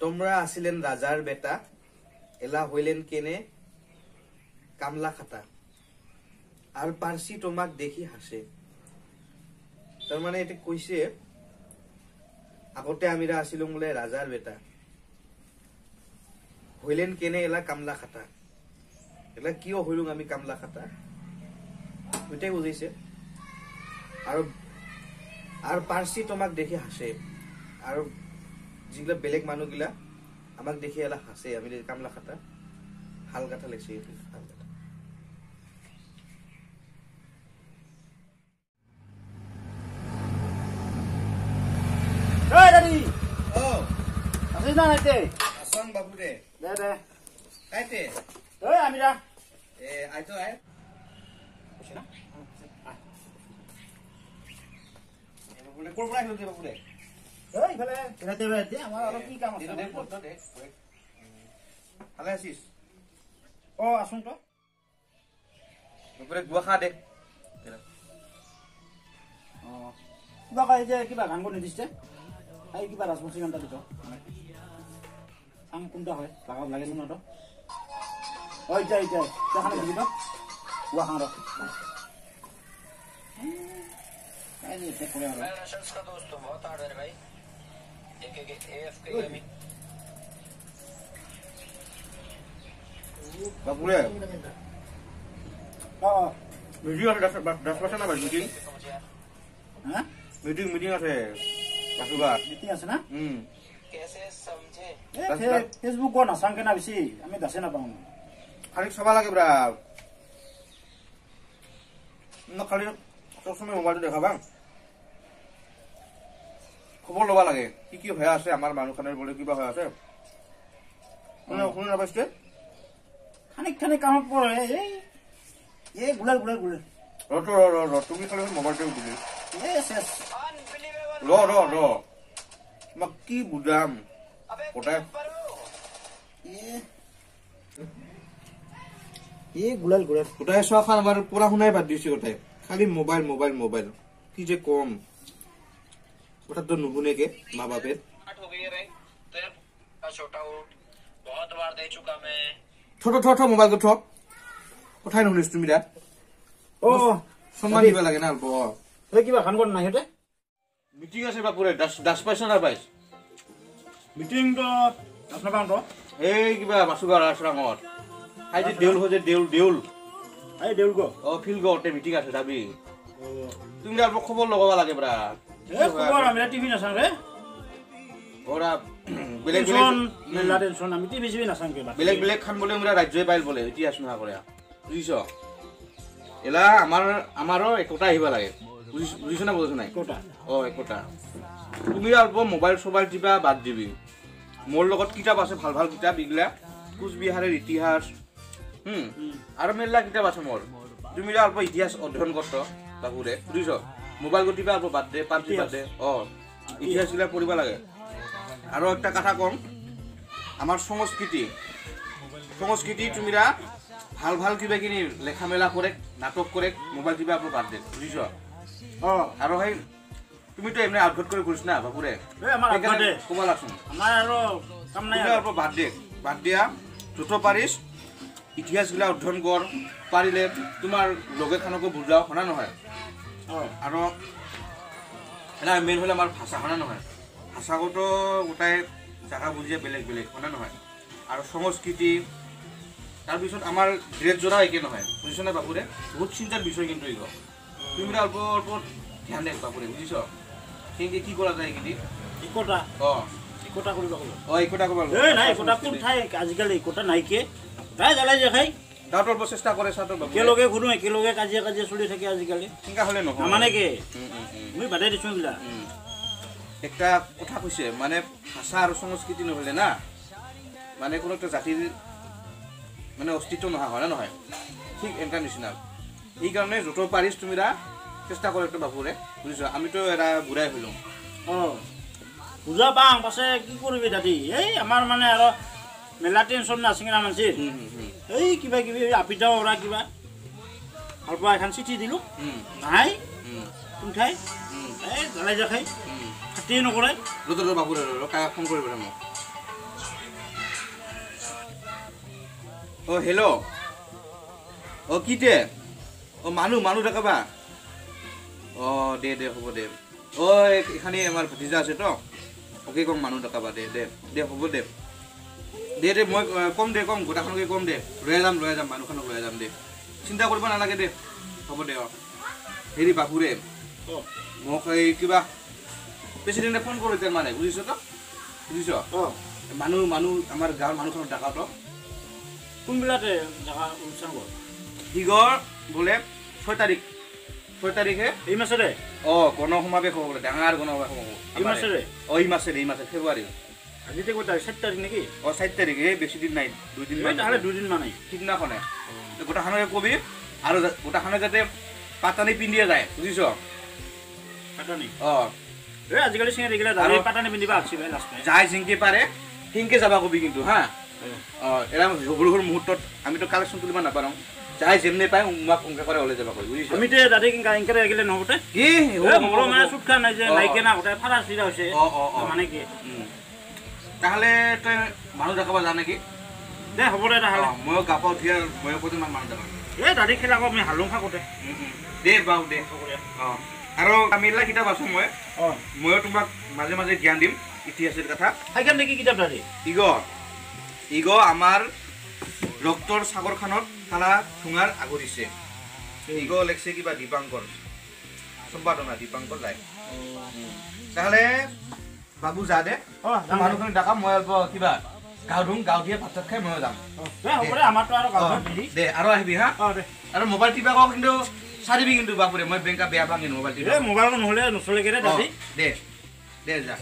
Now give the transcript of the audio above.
তোমৰা আছিলেন ৰাজাৰ বেটা, এলা হইলেন কেনে কামলা খাতা, আৰ পাৰ্সি তোমাক দেখি হাসে। তাৰমানে এটা কৈছে আগতে আমিৰা আছিলো বোলে ৰাজাৰ বেটা, হইলেন কেনে এলা কামলা খাতা। এলা কিয় হইলুং আমি কামলা খাতা, ওইটাই বুঝাইছে। আৰু আৰু পাৰ্চি তোমাক দেখি হাসে, আৰু যিগিলা বেলেগ মানুহগিলা আমাক দেখি এলা হাসে, আমি কামলা খাতা। ভাল কথা লিখছে এইটো, ভাল কথা। ঐ দাদি, অ আছিস না নাইতে? আছং বাবু দে। দে দে। কাইতে? ঐ আমিৰা। এ আইতো আই। কৈছে না? বাবুৰে ক'ৰ পৰা আহিলো বাবুৰে? ঐ ইফালে বেৰাতে বেৰাতে আমাৰ আৰু কি কাম আছে? দে দে দে। ভালে আছিস? অ আছোং তো। বাবুৰে গোৱা খা দে। অ কিবা কয় যে কিবা গান কৰি নিদিছে, এই কিবা ৰাজবংশী গান এটা দিছ, চাং কোনটা হয় লাগাব লাগে না তো। অ এতিয়া এতিয়া এতিয়া দিবি তো গোৱা খাং ৰ। दोस्तों बहुत हार्ड है भाई, एक एक एएफ के गेमिंग। বাবুৰে অ মিটিং আছে, দহ পাৰ্চেণ্ট না মিটিং? হা মিটিং মিটিং আছে বাসুঘাট মিটিং আছে না? कैसे समझे? ফেসবুক নাচাং কেনা বেছি আমি দাসে নাপাওঁ। খালি চাবা লাগে ব্ৰা, খালি সবসময় মোবাইলটো দেখাবা, খবৰ ল'বা লাগে কি কি হৈ আছে আমাৰ মানুহখনৰ বোলে কিবা হৈ আছে। শুনি নাপাইছে? খানিক খানিক কামত পৰে। এই এই গুলাল গুলাল গুলাল। ৰ ৰ ৰ ৰ, তুমি খালি মোবাইলটো বুজি এই শেষ। ৰ ৰ ৰ, তোমাক কি বুজাম গোটাই। এই গুলাল গুলাল গোটাই চোৱাখন আমাৰ পঢ়া শুনাই বাদ দিছে গোটাই, খালি মোবাইল মোবাইল মোবাইল। কি যে কম কথাটো নুশুনেকে মা বাপেৰ। থ থ থ মোবাইলটো থ, কথাই নুশুনিছ তুমি দা। অ সন্মান দিব লাগে না অল্প। কিবা কাম কৰ নাই সিহঁতে? মিটিং আছে বাপুৰে, দাস পাইছ না পাইছ? মিটিংটো দাস নাপাওঁ তো। এই কিবা বাসুগাঁও ৰাজৰাঙত খাই যে দেউল হৈ যে দেউল দেউল এই দেউল গ। অ ফিল্ড গতে মিটিং আছে, যাবি তুমি? অল্প খবৰ লগাব লাগে ব্ৰা। খবৰ আমি টিভি নাচাওঁ ৰে। ওৰা বেলেগ বেলেগ মেলা টেনচন, আমি টিভি চিভি নাচাওঁ কিবা। বেলেগ বেলেগ খান বোলে মোৰা ৰাজ্যই পাইল বোলে ইতিহাস নোহোৱা কৰে, বুজিছ? এলা আমাৰ আমাৰো একোটা আহিব লাগে, বুজিছ না বুজিছ নাই? একোটা। অ একোটা। তুমি অল্প মোবাইল চোবাইল টিপা বাদ দিবি। মোৰ লগত কিতাপ আছে, ভাল ভাল কিতাপ এইগিলা, কোচবিহাৰৰ ইতিহাস আৰু মেলা কিতাপ আছে মোৰ। তুমি অল্প ইতিহাস অধ্যয়ন কৰ বাবুৰে, বুজিছ? মোবাইল টিপা অল্প বাদ দে, পাবজি বাদ দে। অ ইতিহাসগিলা পঢ়িব লাগে। আৰু একটা কথা কম, আমাৰ সংস্কৃতি সংস্কৃতি তুমিৰা ভাল ভাল কিবা কিনি লেখা মেলা কৰে, নাটক কৰে, মোবাইল টিপা অল্প বাদ দে, বুজিছ? অ আৰু সেই তুমিতো এমনি আউটঘাট কৰি ঘূৰিছ না বাপুৰে, ক'ব লাগছোন। অল্প বাদ দে, বাদ দিয়া য'ত পাৰিছ ইতিহাসগিলা অধ্যয়ন কৰ, পাৰিলে তোমাৰ লগে খানকো বুজাও, হয় না নহয়? আৰু এটা মেইন হ'লে আমাৰ ভাষা, হয় না নহয়? ভাষাগত গোটাই জাগা বুজিয়ে বেলেগ বেলেগ, হয় না নহয়? আৰু সংস্কৃতি, তাৰপিছত আমাৰ ড্ৰেছ যোৰাও একে নহয়, বুজিছ নে বাপুৰে? বহুত চিন্তাৰ বিষয় কিন্তু এইটো। তুমি অল্প অল্প ধ্যান দে বাপুৰে, বুজিছ? কেনেকে কি কৰা যায় এইকেইদিন? একোটা। অ একোটা কৰিব লাগিব। অ একোটা কৰিব লাগিব। এই নাই একোটা কোন ঠাই আজিকালি একোটা নাইকে তাই জ্বালাই যে খাই। তাত অল্প চেষ্টা কৰে চাতৰ বাবু। একেলগে ঘূৰো, একেলগে কাজিয়া কাজিয়া চলি থাকে আজিকালি। তেনেকা হ'লে নহয়। মানে কি মই বাদেই দিছোঁ এইগিলা। একটা কথা কৈছে, মানে ভাষা আৰু সংস্কৃতি নহ'লে না মানে কোনো একটা জাতিৰ মানে অস্তিত্ব নোহোৱা হয় না নহয়? ঠিক এনেকুৱা নিচিনা। সেইকাৰণে য'ত পাৰিছ তুমি চেষ্টা কৰে একটা বাবুৰে, বুজিছ? আমিতো এটা বুঢ়াই হ'লো। অ বুজা পাওঁ, পাছে কি কৰিবি দাদি? এই আমাৰ মানে আৰু মেলা টেনচন নাছিল না মানছি। এই কিবা কিবি আপিটাও ওৰা কিবা ভাল পোৱা এখন চিঠি দিলোঁ, নাই কোন ঠাই এই জ্বালাই দেখাই খাতিয়ে নকৰে। ৰ বাবুৰে ৰ, কাক ফোন কৰিব মোক। অ' হেল্ল' অ' কিতে অ' মানুহ মানুহ দেখাবা অ' দে দে হ'ব দে অ' এইখানে আমাৰ ভতিজা আছে তো ওকে কম মানুহ দেখাবা দে দে দে হ'ব দে দে দে মই কম দে কম গোটাখনকে কম দে লৈ যাম লৈ যাম মানুহখনক লৈ যাম দে চিন্তা কৰিব নালাগে দে হ'ব দে অ' হেৰি বাপুৰে মোক এই কিবা প্ৰেচিডেণ্টে ফোন কৰিছে মানে বুজিছ তো বুজিছ অঁ মানুহ মানুহ আমাৰ গাঁৱৰ মানুহখনক ডাকা তো কোনবিলাতে জাগা অনুষ্ঠান কৰ ইগৰ বোলে 6 তাৰিখ 6 তাৰিখে এই মাছৰে অঁ গণসমাৱেশ হ'ব বোলে ডাঙৰ গণসমাৱেশ হ'ব এই মাছৰে অঁ এই মাছৰে এই মাছে ফেব্ৰুৱাৰী আজি কেই তাৰিখ 4 তাৰিখ নেকি অঁ 4 তাৰিখ এই বেছি দিন নাই 2 দিন মান তাহলে 2 দিন মানে সিদিনাখনে গোটাখনকে কবি আৰু গোটাখনে যাতে পাতানি পিন্ধিয়ে যায় বুজিছ পাতানি অঁ এই আজিকালি চিঙাৰ এইগিলা দাড়ি পাতানি পিন্ধিবা আসছি ভাই লাষ্ট যায় জিংকে পাৰে সিংকে যাবা কবি কিন্তু হা অঁ এৰা সৰু সৰু মুহূৰ্তত আমিতো কালেকশ্যন তুলিব নাপাৰোঁ যাই যেমনে পায় উমাক উংকা কৰে ওলাই যাবা কবি বুজিছ আমিতে দাদি কিংকা ইংকাৰে গেলে নহবতে কি মোৰ মানে চুটকা নাই যে নাইকে না গোটাই ফাৰা চিৰা হৈছে মানে কি তাহলে তই মানুহ দেখাব যা নেকি দে হ'ব দে তাহলে ময়ো গা পা উঠি ময়ো কৈছো মানুহ দেখাম এই দাদি খেলা আকৌ আমি হালুং থাকোঁতে দে বাৰু দে অঁ আৰু আমিলা কিতাপ আছোঁ মই অঁ ময়ো তোমাক মাজে মাজে জ্ঞান দিম ইতিহাসৰ কথা সেইখন নেকি কিতাপ দাদি ইগ ইগ আমাৰ ৰক্তৰ সাগৰখনত কালা ঠুঙাৰ আগুৰিছে ইগ লেখছে কিবা দীপাংকৰ সম্পাদনা দীপাংকৰ ৰায় তাহলে বাবু যা দে মানুহখিনি ডাকা মই অল্প কিবা গাও ধুম গাও দিয়ে ভাত চাত খাই ময়ো যাম দে আৰু আহিবি হা আৰু মোবাইল টিপা কওঁ কিন্তু চাৰিবি কিন্তু বাপুৰে মই বেংকা বেয়া পাম কিন্তু মোবাইল টিপা মোবাইল নহ'লে নচলেগে দে দে দে যা।